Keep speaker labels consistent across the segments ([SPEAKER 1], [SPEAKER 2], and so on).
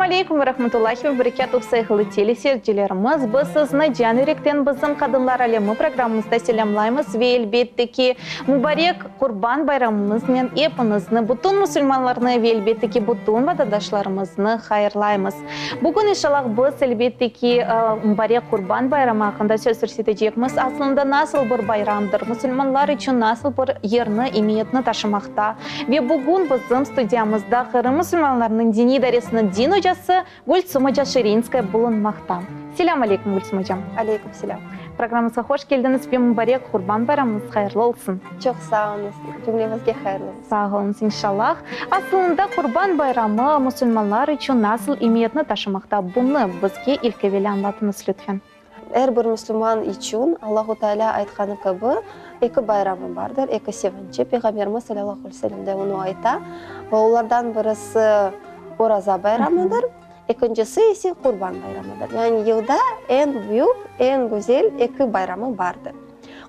[SPEAKER 1] Selâm aleyküm ve rahmetullahi ve berekâtuh, sayğılı teleseyircilerimiz! Biz sizni can yürekten bizim Qadınlar alemi programmamızda selâmlaymız ve elbette ki, mübarek Qurban bayramımıznen epiñizni, bütün musulmanlarnı ve elbette ki, bütün vatandaşlarımıznı hayırlaymız. Bugün inşallah biz elbette ki, mübarek Qurban bayramı aqqında söz yürsetecekmiz. Aslında nasıl bir bayramdır, musulmanlar içün nasıl bir yerni, emiyetni taşımaqta? Ve bugün bizim studiyamızda Qırım musulmanlarınıñ diniy idaresiniñ din ocası Gülsüm oca Şirinskaya bulunmaqta. Selâm aleyküm, Gülsüm ocam.
[SPEAKER 2] Aleyküm selâm.
[SPEAKER 1] Programmamızğa hoş keldiñiz ve mübarek Qurban bayramıñız hayırlı olsun.
[SPEAKER 2] Çoq sağ oluñız, cümlemizge hayırlı olsun.
[SPEAKER 1] Sağ oluñız, inşallah. Aslında Qurban bayramı musulmanlar içün nasıl emiyetni taşımaqta, bunı bizge ilk evelâ añlatıñız, lütfen.
[SPEAKER 2] Er bir müslüman içün Allahu Teala aytqanı kibi, eki bayramı bardır, eki sevinçi. Peyğamberimiz salâllahu aleyhi ve sellem de onı ayta. Olardan birisi Oraza bayramıdır, ekincisi ise Qurban bayramıdır. Yani yılda eñ büyük, eñ güzel eki bayramı bardır.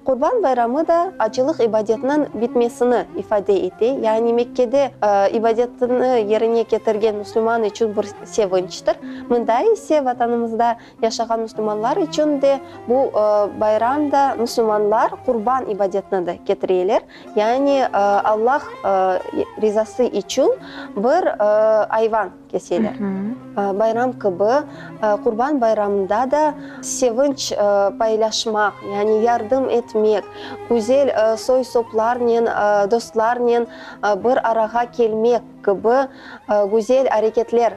[SPEAKER 2] Qurban bayramı da acılıq ibadetiniñ bitmesini ifade ete, yani Mekkede ibadetini yerine ketirgen müslüman içün bir sevinçtir. Mında ise Vatanımızda yaşağan müslümanlar içün de bu bayram da müslümanlar qurban ibadetini de ketireler, yani Allah rizası içün bir ayvan keseler. Bayram kibi, Qurban bayramında da sevinç paylaşmaq, yani yardım etmek, güzel soy-soplarnen, dostlarnen bir arağa kelmek kibi güzel areketler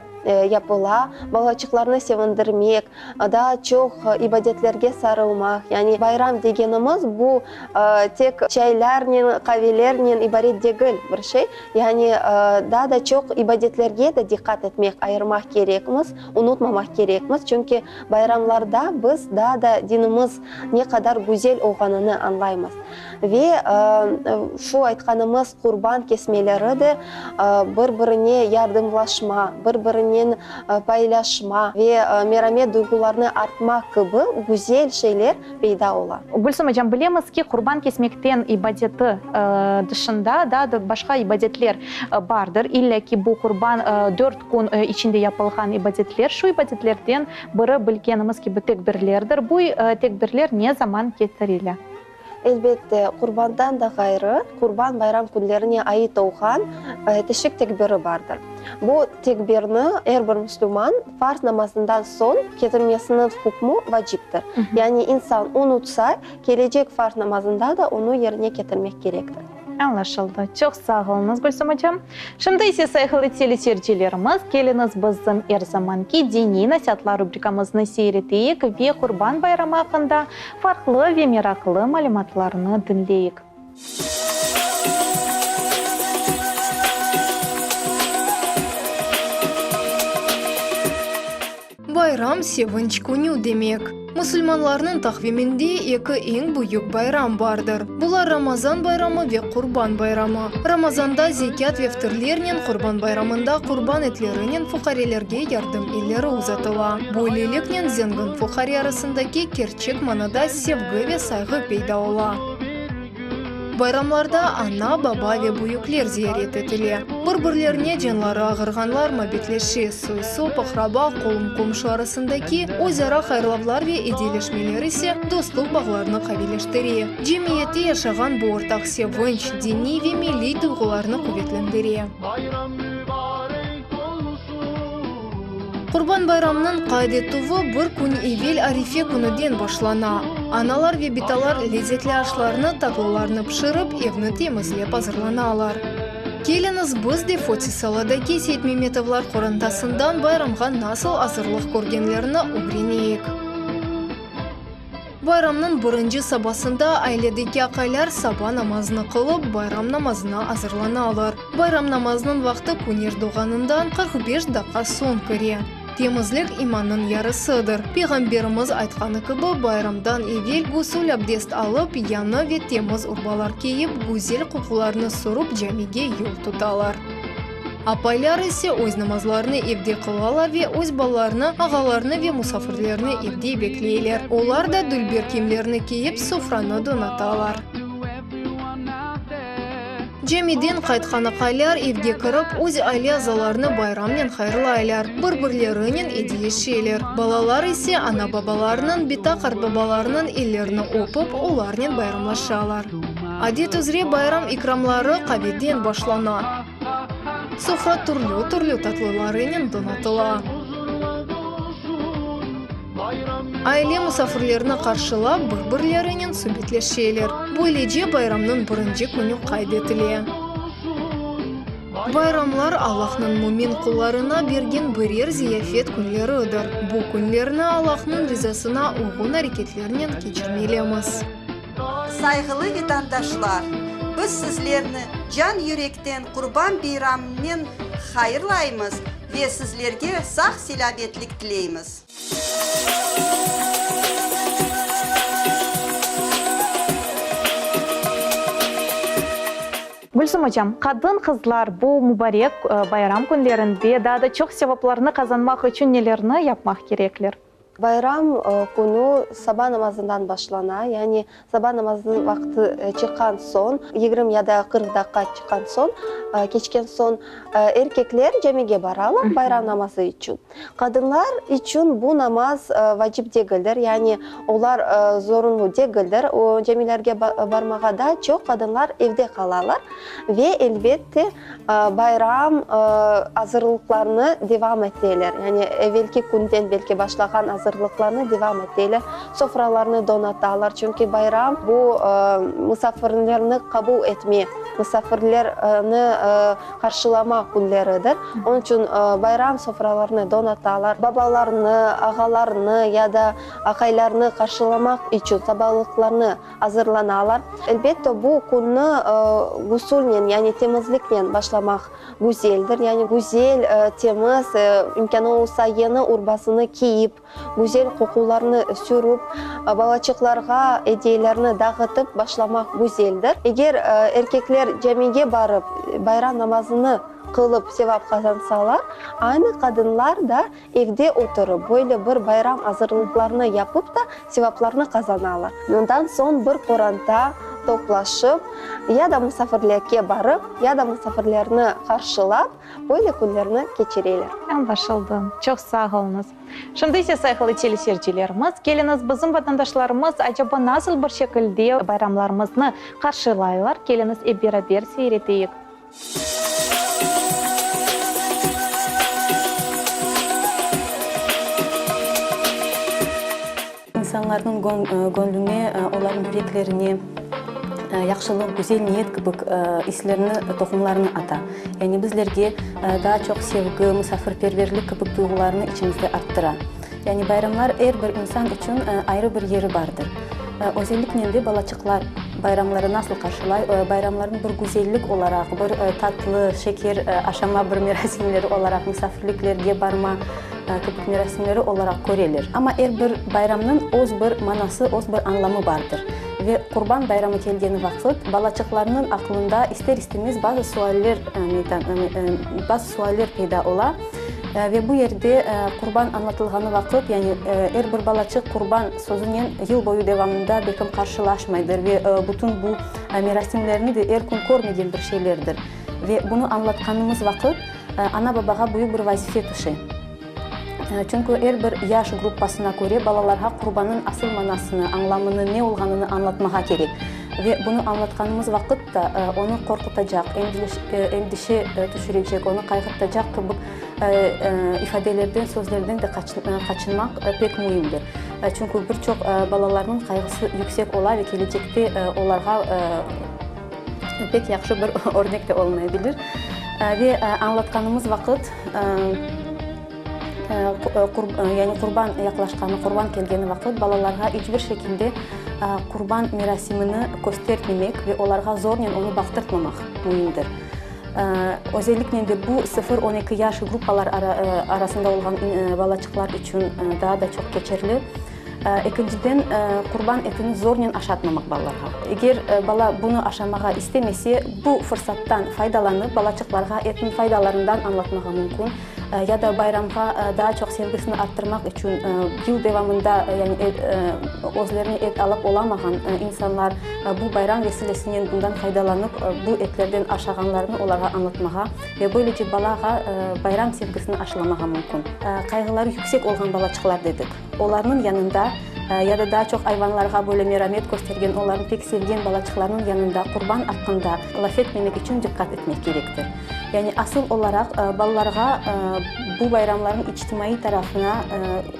[SPEAKER 2] yapıla, balaçıqlarnı sevindirmek, daa çoq ibadetlerge sarılmaq, yani bayram degenimiz bu tek çaylarnen, qavelernen ibaret degil bir şey, yani daa da çoq ibadetlerge de diqqat etmek, ayırmaq kerekmiz, unutmamaq kerekmiz, çünki bayramlarda biz daa da dinimiz ne qadar güzel olğanını añlaymız. Ve şu aytqanımız qurban kesmeleri de bir-birine yardımlaşma, bir-birinen paylaşma ve meramet duyğularını artma kibi güzel şeyler peyda ola.
[SPEAKER 1] Gülsüm ocam, bilemiz ki, qurban kesmekten ibadeti dışında daa da başqa ibadetler bardır. İlla ki, bu qurban dört kün içinde yapılğan ibadetler. Şu ibadetlerden biri, bilgenimiz kibi, tekbirlerdir. Bu tekbirler ne zaman ketirile?
[SPEAKER 2] Elbette, qurbandan da ğayrı, Qurban bayram künlerine ait olğan teşik tekbiri bardır. Bu tekbirni er bir müslüman farz namazından soñ ketirmesiniñ hükmü vaciptir. Yani insan unutsa, kelecek farz namazında da onı yerine ketirmek kerektir.
[SPEAKER 1] Añlaşıldı. Çoq sağ oluñız, Gülsüm ocam. Şimdi ise, sayğılı teleseyircilerimiz, keliñiz bizim er zamanki Diniy nasiatlar rubrikamıznı seyir eteyik ve Qurban bayramı aqqında farqlı ve meraqlı malümatlarnı diñleyik.
[SPEAKER 3] Bayram, sevinç künü demek. Musulmanlarnıñ taqviminde eki eñ büyük bayram bardır. Bular Ramazan bayramı ve Qurban bayramı. Ramazanda zekât ve ftirlernen, Qurban bayramında qurban etlerinen fuqarelerge yardım elleri uzatıla. Böyleliknen zengin-fuqare arasındaki kerçek manada sevgi ve sayğı peyda ola. Bayramlarda ana, baba ve büyükler ziyaret etile. Bir-birlerine canları ağırğanlar mabetleşe, soy-sop, aqraba, qolum-qomşu arasındaki özara hayırlavlar ve ediyeleşmeler ise dostluq bağlarını qaviyleştire. Cemiyette yaşağan bu ortaq sevinç, diniy ve milliy duyğularnı quvetlendire. Qurban bayramınıñ qayd etüvi bir kün evel Arife künüden başlana. Analar ve bitalar lezetli aşlarnı, tatlılarnı pişirip, evni temizlep azırlanalar. Keliñiz, biz de Fotisaladaki Seytmemetovlar qorantasından bayramğa nasıl azırlıq körgenlerini ögreneyik. Bayramnıñ birinci sabasında ailedeki aqaylar saba namazını qılıp, bayram namazına azırlanalar. Bayram namazınıñ vaqtı küneş doğğanından 45 daqqa soñ kire. Temizlik imannıñ yarısıdır. Peyğamberimiz aytqanı kibi, bayramdan evel gusül abdest alıp, yañı ve temiz urbalar kiyip, güzel qoqularnı sürüp camige yol tutalar. Apaylar ise öz namazlarını evde qılalar ve öz balalarını, ağalarını ve musafirlerni evde bekleyler. Olar da dülber kiyimlerini kiyip, sofranı donatalar. Camiden qaytqan aqaylar evge kirip, öz aile azalarını bayramnen hayırlaylar, bir-birlerinen ediyeşeler. Balalar ise ana-babalarınıñ, bita-qartbabalarınıñ ellerini öpip, olarnen bayramlaşalar. Adet üzre bayram ikramları qaveden başlana. Sofra türlü-türlü tatlılarınen donatıla. Aile musafirlerni qarşılap, bir-birlerinen subetleşeler. Böylece bayramnıñ birinci künü qayd etile. Bayramlar Allahnıñ mümin qullarına bergen birer ziyafet künleridir. Bu künlerni Allahnıñ rizasına uyğun areketlernen keçirmelimiz.
[SPEAKER 4] Sayğılı vetandaşlar! Biz sizlerni can-yürekten Qurban beyramınen hayırlaymız ve sizlerge sağ-selâmetlik tileymiz.
[SPEAKER 1] Gülsüm ocam, qadın-qızlar bu mubarek bayram künlerinde daa da çoq sevaplarnı qazanmaq içün nelerni yapmaq kerekler?
[SPEAKER 2] Bayram künü saba namazından başlana, yani saba namazınıñ vaqtı çıqqan soñ, 20 ya da 40 daqqa çıqqan soñ, keçken soñ, erkekler camige baralar bayram namazı içün. Qadınlar içün bu namaz vacip degildir, yani olar zorunlu degildir o camilerge barmağa, daa çoq qadınlar evde qalalar ve, elbette, Bayram azırlıqlarını devam eteler, yani evelki künden belki başlağan azırlıqlarnı devam eteler, sofralarnı donatalar, çünki bayram bu musafirlerni qabul etme, musafirlerni qarşılama künleridir. Onıñ içün bayram sofralarını donatalar, babalarnı, ağalarnı ya da aqaylarnı qarşılamaq içün sabalıqlarnı azırlanalar. Elbette, bu künni gusulnen, yani temizliknen başlamaq güzeldir. Yani güzel, temiz, imkânı olsa, yeni urbasını kiyip, güzel qoqularnı sürüp, balaçıqlarğa ediyelerni dağıtıp başlamaq güzeldir. Eger erkekler camige barıp, bayram namazını qılıp sevap qazansalar, aynı qadınlar da Evde oturıp, böyle bir bayram azırlıqlarını yapıp da sevaplarnı qazanalar. Ondan soñ bir qoranta toplaşıp, ya da musafirlerge barıp, ya da musafirlerni qarşılap, böyle künlerni keçireler.
[SPEAKER 1] Añlaşıldı. Çoq sağ oluñız. Şimdi ise, sayğılı teleseyircilerimiz, keliñiz, bizim vatandaşlarımız acaba nasıl bir şekilde bayramlarımıznı qarşılaylar, keliñiz ep beraber seyir eteyik.
[SPEAKER 5] İnsanlarnıñ göñlüne, olarnıñ yüreklerine yahşılıq, güzel niyet kibi islerni, tohumlarnı ata. Yani bizlerge daa çoq sevgi, musafirperverlik kibi duyğularnı içimizde arttıra. Yani bayramlar er bir insan içün ayrı bir yeri bardır. Özelliknen de balaçıqlar bayramları nasıl qarşılay, bayramlarnı bir güzellik olaraq, bir tatlı, şeker aşama bir merasimleri olaraq, musafirliklerge barma kibi merasimleri olaraq köreler. Amma er bir bayramnıñ öz bir manası, öz bir añlamı bardır. Ve Qurban bayramı kelgeni vaqıt balaçıqlarnıñ aqlında ister-istemez bazı sualler bazı sualler peyda ola. Ve bu yerde qurban añlatılğanı vaqıt, yani er bir balaçıq qurban sözünen yıl boyu devamında belkim qarşılaşmaydır ve bütün bu merasimlerni de er kün körmegen bir şeylerdir. Ve bunı añlatqanımız vaqıt ana-babağa büyük bir vazife tüşe. Çünki er bir yaş gruppasına köre balalarğa qurbanıñ asıl manasını, añlamını, ne olğanını añlatmağa kerek. Ve bunı añlatqanımız vaqıt da onı qorqutacaq, endişe tüşürecek, onı qayğırtacaq kibi ifadelerden, sözlerden de qaçınmaq pek müimdir. Çünki bir çoq balalarnıñ qayğısı yüksek ola ve kelecekte olarğa pek yahşı bir örnek de olmayabilir. Ve añlatqanımız vaqıt, yani qurban yaqlaşqanı, qurban kelgeni vaqıt balalarğa iç bir şekilde qurban merasimini köstertmemek ve olarğa zornen onı baqtırtmamaq müimdir. Özelliknen de bu sıfır, on eki yaş gruppalar arasında olğan balaçıqlar içün daa da çoq keçerli. Ekinciden, qurban etini zornen aşatmamaq balalarğa. Eger bala bunı aşamağa istemese, bu fırsattan faydalanıp, balaçıqlarğa etniñ faydalarından añlatmağa mümkün. Ya da bayramğa daa çoq sevgisini arttırmaq içün yıl devamında yani özlerine et alıp olamağan insanlar bu bayram vesilesinen bundan faydalanıp, bu etlerden aşağanlarını olarğa añlatmağa ve böylece balağa bayram sevgisini aşılamağa mümkün. Qayğıları yüksek olğan balaçıqlar dedik. Olarnıñ yanında ya da daa çoq ayvanlarğa böyle meramet köstergen, olarnı pek sevgen balaçıqlarnıñ yanında qurban aqqında laf etmemek içün diqqat etmek kerektir. Yani asıl olaraq balalarğa bu bayramlarnıñ içtimaiy tarafına,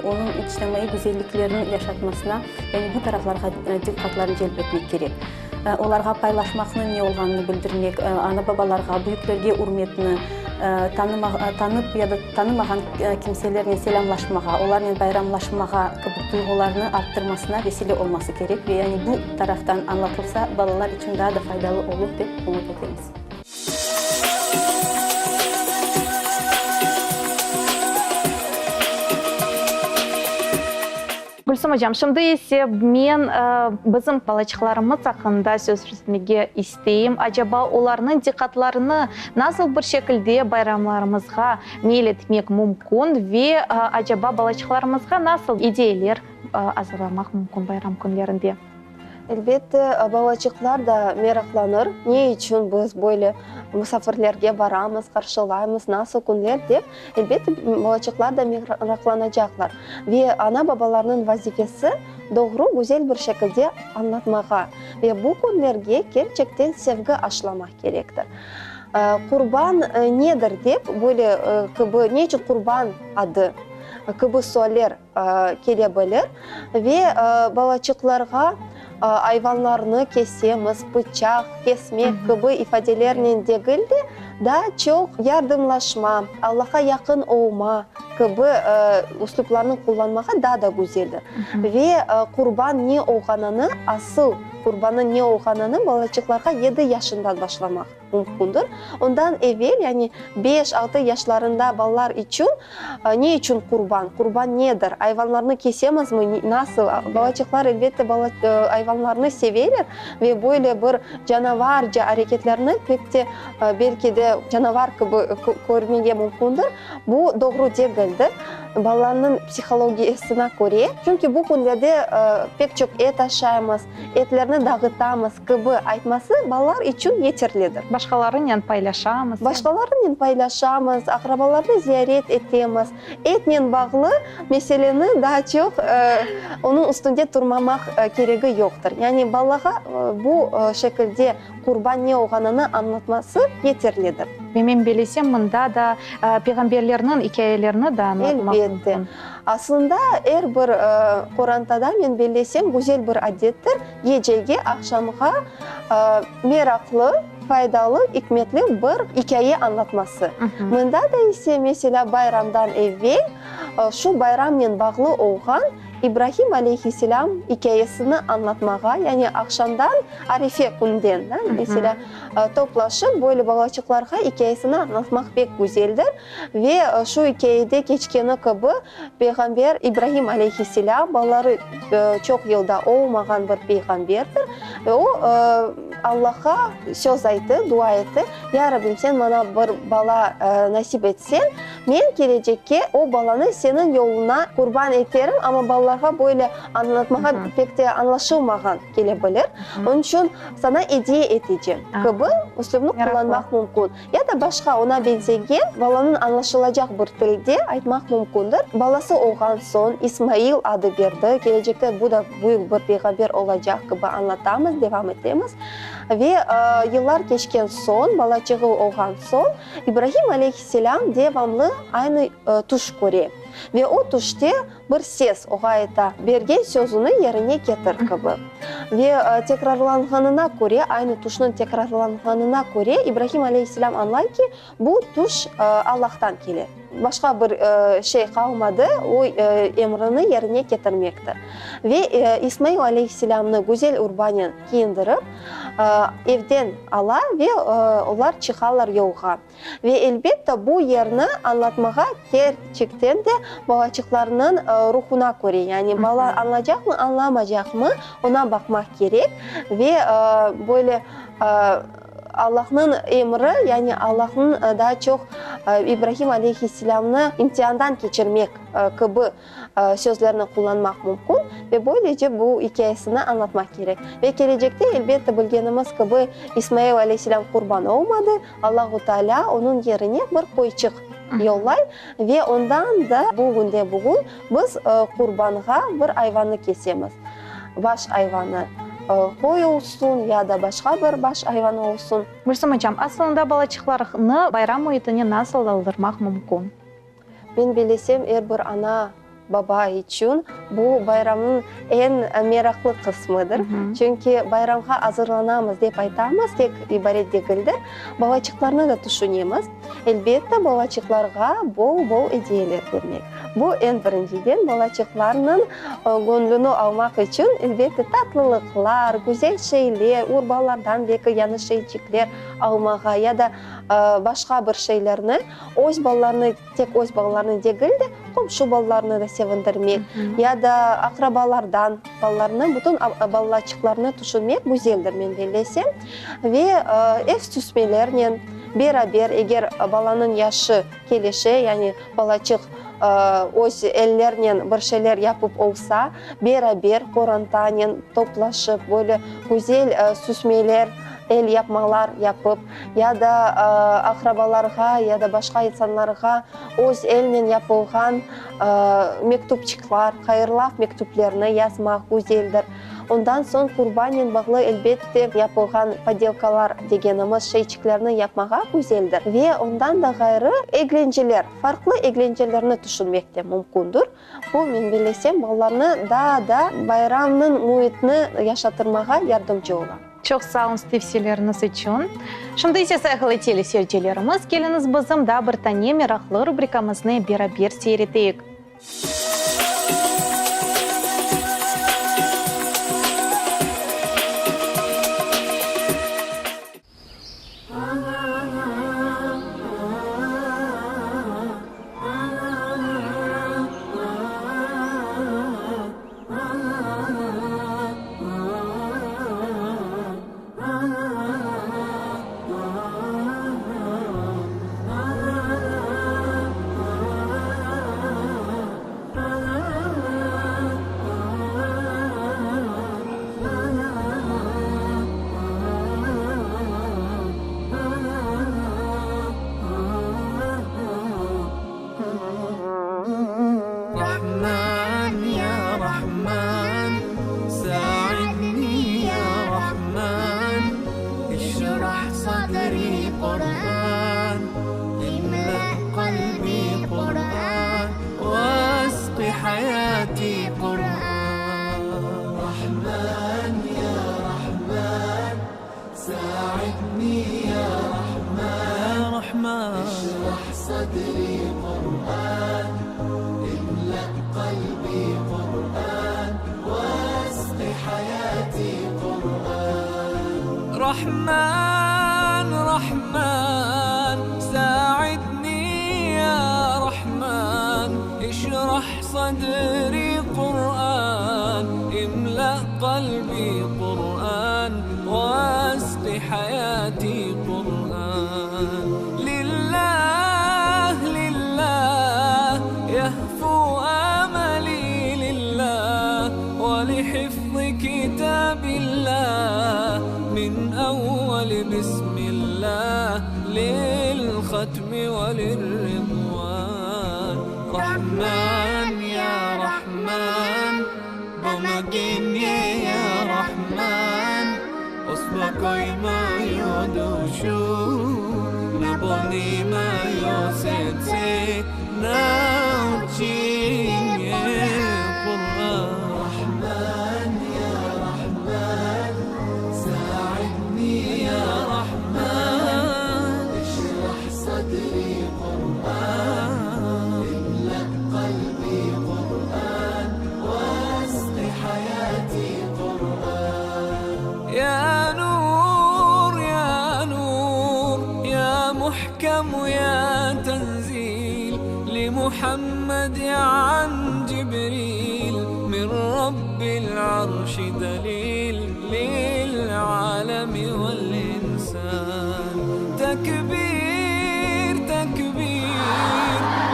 [SPEAKER 5] onıñ içtimaiy güzelliklerini yaşatmasına, yani bu taraflarğa diqqatlarını celp etmek kerek. Olarğa paylaşmaqnıñ ne olğanını bildirmek, ana-babalarğa, büyüklerge ürmetni, tanıp ya da tanımağan kimselernen selâmlaşmağa, olarnen bayramlaşmağa kibi duyğularnı arttırmasına vesile olması kerek ve yani bu taraftan añlatılsa, balalar içün daa da faydalı olur, dep ümüt etemiz.
[SPEAKER 1] Gülsüm ocam, şimdi ise men bizim balaçıqlarımız aqqında söz yürütmege isteyim. Acaba olarnıñ diqqatlarını nasıl bir şekilde bayramlarımızğa meyil etmek mümkün ve acaba balaçıqlarımızğa nasıl ideyeler azırlamaq mümkün bayram künlerinde?
[SPEAKER 2] Elbette, balaçıqlar da meraqlanır, ne içün biz böyle musafirlerge baramız, qarşılaymız, nasıl künler dep, elbette, balaçıqlar da meraqlanacaqlar. Ve ana-babalarnıñ vazifesi, doğru, güzel bir şekilde añlatmağa ve bu künlerge kerçekten sevgi aşılamaq kerektir. Qurban nedir dep, böyle kibi, ne içün qurban adı kibi sualler kele bilir ve balaçıqlarğa ayvanlarnı kesemiz, pıçaq, kesmek kibi ifadelernen degil de, daa çoq yardımlaşma, Allahqa yaqın olma kibi üslüplarnı qullanmağa daa da güzeldir. Ve qurban ne olğanını, asıl qurbannıñ ne olğanını balaçıqlarğa yedi yaşından başlamaq. Mümkündir. Ondan evel, yani beş, altı yaşlarında balalar içün ne içün qurban, qurban nedir, ayvanlarnı kesemizmi, nasıl, balaçıqlar elbette ayvanlarnı seveler ve böyle bir canavarca areketlerni pek te belki de canavar kibi körmege mümkündir. Bu doğru degildir, balanıñ psihologiyasına köre, çünki bu künlerde pek çoq et aşaymız, etlerni dağıtamız kibi aytması balalar içün yeterlidir.
[SPEAKER 1] Başqalarınen paylaşamız.
[SPEAKER 2] Başqalarınen paylaşamız, aqrabalarnı ziyaret etemiz. Etnen bağlı meseleni daa çoq onıñ üstünde turmamaq keregi yoqtır. Yani balağa bu şekilde qurban ne olğanını añlatması yeterlidir.
[SPEAKER 1] Ve men bilesem, mında da peyğamberlerniñ ikâyelerini de añlatmaq mümkün.
[SPEAKER 2] Elbette. Aslında, er bir qorantada, men bellesem, güzel bir adettir, gecege, aqşamğa meraqlı, faydalı, ikmetli bir ikâye añlatması. Mında da ise, meselâ, bayramdan evel şu bayramnen bağlı olğan İbrahim aleyhisselâm ikâyesini añlatmağa, yani aqşamdan, arefe künden, meselâ, toplaşıp, böyle balaçıqlarğa ikâyesini añlatmaq pek güzeldir. Ve şu ikâyede keçkeni kibi, peyğamber İbrahim aleyhisselâm, balaları çoq yılda olmağan bir peyğamberdir, ve o, Allahqa söz ayttı, dua etti, Ya Rabbim, sen maña bir bala nasip etseñ, Men kelecekke o balanı seniñ yoluña qurban eterim, amma balalarğa böyle añlatmağa pek te añlaşılmağan kele bilir. Onıñ içün saña ediye etecem kibi üslüpni qullanmaq mümkün. Ya da başqa oña beñzegen balanıñ añlaşılacaq bir tilde aytmaq mümkündir. Balası olğan soñ İsmail adı berdi, kelecekte bu da büyük bir peyğamber olacaq kibi añlatamız, devam etemiz. Ve yıllar keçken soñ, balaçığı olğan soñ, İbrahim aleyhisselâm devamlı aynı tüş köre ve o tüşte bir ses oğa ayta, Bergen sözüni yerine ketir kibi. Ve tekrarlanğanına köre, aynı tüşniñ tekrarlanğanına köre, İbrahim aleyhisselâm añlay ki, bu tüş Allahtan kele. Başqa bir şey qalmadı, o emrini yerine ketirmektir. Ve İsmail aleyhisselâmnı güzel urbanen kiyindirip, evden ala ve olar çıqalar yolğa. Ve elbette bu yerni añlatmağa kerçekten de balaçıqlarnıñ ruhuna köre, yani bala añlacaqmı, añlamacaqmı, oña baqmaq kerek ve böyle. Allahnıñ emri, yani Allahnıñ daa çoq İbrahim aleyhisselâmnı imtiandan keçirmek kibi sözlerni qullanmaq mümkün ve böylece bu ikâyesini añlatmaq kerek. Ve kelecekte, elbette, bilgenimiz kibi, İsmail aleyhisselâm qurban olmadı, Allahu Teala onıñ yerine bir qoyçıq yollay ve ondan da bugünde-bugün biz qurbanğa bir ayvannı kesemiz, baş ayvanı, qoy olsun ya da başqa bir baş ayvanı olsun.
[SPEAKER 1] Gülsüm ocam, aslında balaçıqlarnı bayram müitine nasıl aldırmaq mümkün?
[SPEAKER 2] Men bilesem, er bir ana, baba içün bu bayramnıñ eñ meraqlı qısmıdır. Çünki bayramğa azırlanamız dep aytamız, tek ibaret degildir. Balaçıqlarnı da tüşünemiz. Elbette, balaçıqlarğa bol-bol ediyeler bermek. Bu, eñ birinciden, balaçıqlarnıñ göñlüni almaq içün, elbette, tatlılıqlar, güzel şeyler, urbalardan belki yañı şeyçikler almağa ya da başqa bir şeylerni Öz balalarını, tek öz balalarını degil de, qomşu balalarını da sevindirmek, ya da aqrabalardan balalarını, bütün balaçıqlarnı tüşünmek güzeldir, men bellesem. Ve ev süsmelernen beraber, eger balanıñ yaşı kelişe, yani balaçıq öz ellernen bir şeyler yapıp olsa, beraber qorantanen toplaşıp, böyle güzel süsmeler, el yapmalar yapıp, ya da aqrabalarğa, ya da başqa insanlarğa öz elnen yapılğan mektüpçiklar, hayırlav mektüplerini yazmaq güzeldir. Ondan soñ qurbanen bağlı, elbette, yapılğan podelkalar degenimiz şeyçiklerni yapmağa güzeldir. Ve ondan da ğayrı, eglenceler, farqlı eglencelerni tüşünmek de mümkündür. Bu, men bellesem, balalarnı daa da bayramnıñ müitini yaşatırmağa yardımcı ola.
[SPEAKER 1] Çoq sağ oluñız tevsiyeleriñiz içün. Şimdi ise, sayğılı teleseyircilerimiz, keliñiz bizim daa bir tane meraqlı rubrikamıznı beraber seyir eteyik.
[SPEAKER 6] Tekbir, tekbir,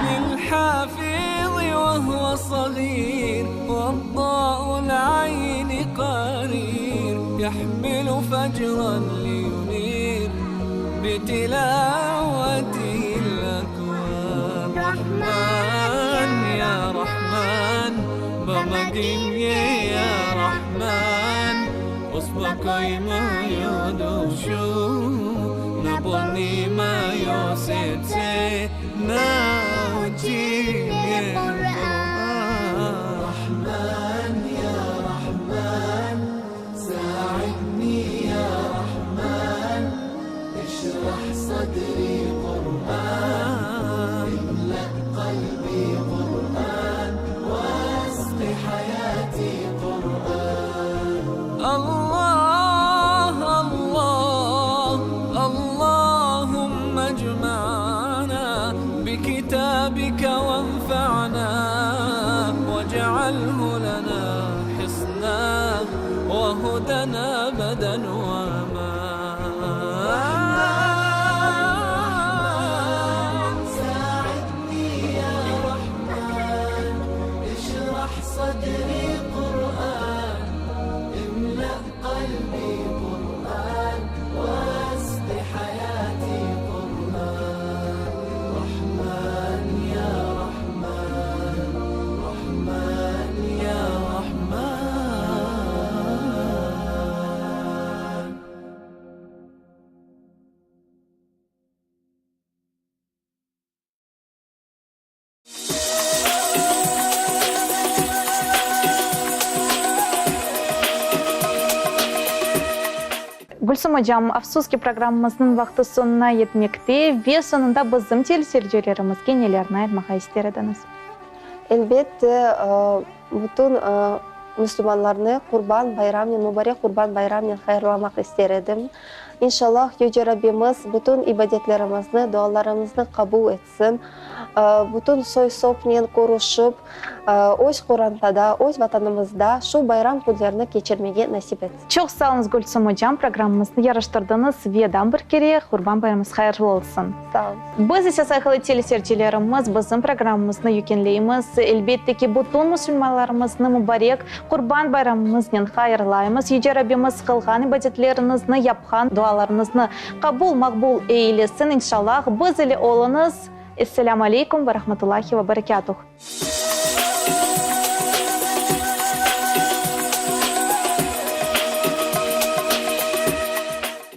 [SPEAKER 6] lil-hafiz ve huve sagir, vedda'ul ayni qarir, yahmilu fecran liyunir, bitilavetihil ekvan. Rahman, ya Rahman, pomogimne, ya Rahman, uspokoi moyu duşu, napolni moyo serdtse, nauçi mne Quran. Rahman, ya Rahman, saidni, ya Rahman, işrah sadri Quran, imla qalbi Quran, vasqi hayati Quran. Allah, Allah, Allahümme ecma'na bikitabike venfa'na vec'alhu lena hisna ve huden ebeden ve ma. Saidni ya Rahman, işrah sadri Quran, imla qalbi Quran, vasqi hayati Quran. Rahman ya Rahman, Rahman ya Rahman.
[SPEAKER 1] Gülsüm ocam, afsus ki, programmamıznıñ vaqtı soñuna yetmekte ve soñunda bizim teleseyircilerimizge nelerni aytmağa ister ediñiz?
[SPEAKER 2] Elbette, bütün müslümanlarnı Qurban bayramnen, mubarek Qurban bayramnen hayırlamaq ister edim. İnşallah, Yüce Rabbimiz bütün ibadetlerimizni, dualarımıznı qabul etsin. Bütün soy-sopnen körüşip, öz qorantada, öz Vatanımızda şu bayram künlerini keçirmege nasip etsin.
[SPEAKER 1] Çoq sağ oluñız, Gülsüm ocam, programmamıznı yaraştırdıñız ve daa bir kere Qurban bayramıñız hayırlı olsun.
[SPEAKER 2] Sağ oluñız.
[SPEAKER 1] Biz ise, sayğılı teleseyircilerimiz, bizim programmamıznı yükünleymiz. Elbette ki, bütün musulmanlarımıznı mubarek Qurban bayramımıznen hayırlaymız. Yüce Rabbimiz qılğan ibadetleriñizni, yapqan dualarıñıznı qabul, maqbul eylesin, inşallah. Biz ile oluñız. Esselâmu aleykum ve rahmetullahi ve berekâtuh.